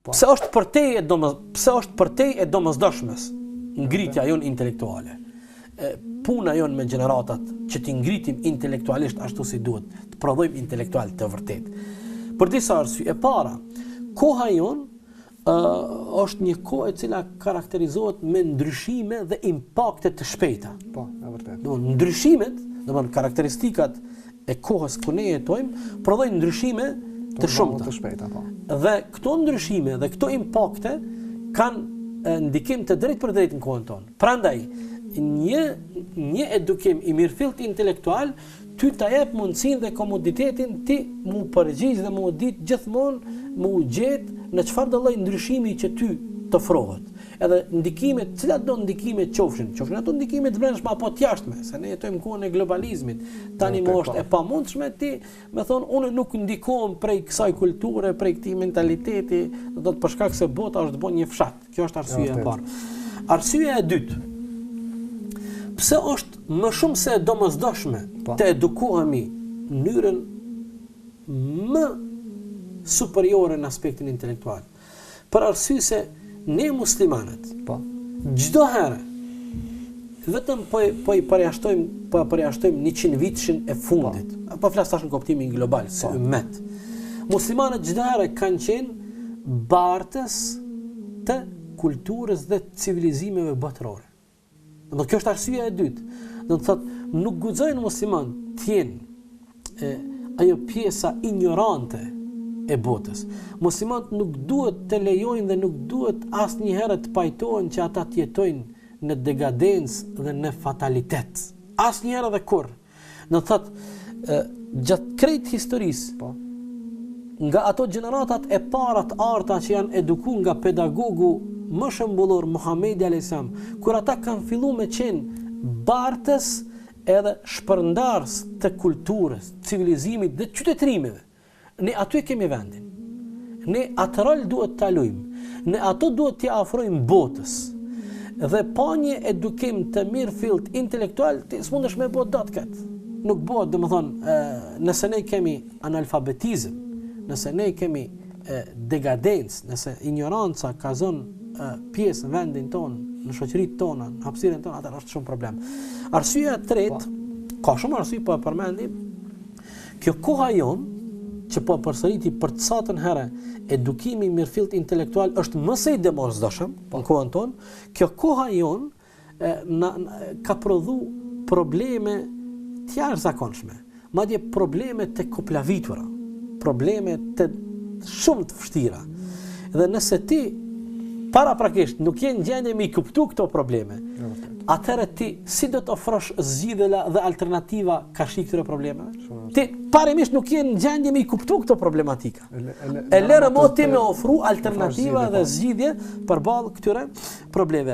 Po. Pse është përtej e domos, pse është përtej e domosdoshmes ngritja jonë intelektuale. E, puna jonë me gjeneratat që t'i ngritim intelektualisht ashtu si duhet, të prodhojmë intelektual të vërtetë. Për disa arsye, e para, koha jonë ë është një kohë e cila karakterizohet me ndryshime dhe impakte të shpejta. Po, e vërtetë. Do ndryshimet, domethënë karakteristikat e kohës ku ne jetojmë, prodhojnë ndryshime të shumta. Të shpejta, po. Dhe këto ndryshime dhe këto impakte kanë ndikim të drejtpërdrejtë në kohën tonë. Prandaj, një një edukim i mirëfilltë intelektual ty ta jep mundësinë dhe komoditetin ti m'u përgjigj dhe m'u ditë gjithmonë m'u gjet në çfarëdo lloj ndryshimi që ty të ofrohet. Edhe ndikimet, cilat do ndikime qofshin, qofshin ato ndikime të brendshme apo të jashtme, se ne jetojmë në kohën e globalizmit. Tani më është e po. pamundshme ti me thonë unë nuk ndikohem prej kësaj kulture, prej këtij mentaliteti, do të thotë për shkak se bota është bën një fshat. Kjo është arsyeja e parë. Arsyeja e dytë. Pse është më shumë se e domosdoshme po. të edukohemi në mënyrën më superiore në aspektin intelektual. Për arsye se ne muslimanët, po, çdo herë vetëm po po i përjashtojmë, po e përjashtojmë 100 vitëshin e fundit. Po, po flas tash në kuptimin global, si po. ymmet. Muslimanët çdo herë kanë qenë bartës të kulturës dhe civilizimeve botërore. Do kjo është arsyeja e dytë. Do të thotë, nuk guxojnë muslimanët të jenë e ajo pjesa injorante e botës. Muslimanët nuk duhet të lejojnë dhe nuk duhet asnjëherë të pajtohen që ata të jetojnë në dekadencë dhe në fatalitet. Asnjëherë dhe kurrë. Do të thotë, gjatë krejt historisë, po, nga ato gjeneratat e para të arta që janë eduku nga pedagogu më shembullor Muhamedi alayhis salam, kur ata kanë fillu me qenë bartës edhe shpërndarës të kulturës, civilizimit dhe qytetërimeve. Ne aty e kemi vendin. Ne atë rol duhet ta luajmë. Ne ato duhet t'ia afrojmë botës. Dhe pa një edukim të mirëfilltë intelektual, ti s'mundesh me bo dot këtë. Nuk bëhet, domethënë, nëse ne kemi analfabetizëm, nëse ne kemi dekadencë, nëse injoranca ka zënë pjesë në vendin tonë, në shoqëritë tona, në hapësirën tonë, atëherë është shumë problem. Arsyeja e tretë, po. ka shumë arsye po e përmendim, Kjo koha jonë, që po e përsëriti për të satën herë, edukimi i mirëfilltë intelektual është më se i domosdoshëm po. në kohën tonë, kjo koha jonë e, na, na, ka prodhu probleme të jashtëzakonshme, madje probleme të koplavitura, probleme të shumë të vështira. Dhe nëse ti paraprakisht nuk je në gjendje me i kuptu këto probleme, atëherë ti si do të ofrosh zgjidhje dhe alternativa karshi këtyre problemeve? Ti parimisht nuk je në gjendje me i kuptu këto problematika. E lëre më ti me ofru alternativa dhe po. zgjidhje përballë këtyre problemeve.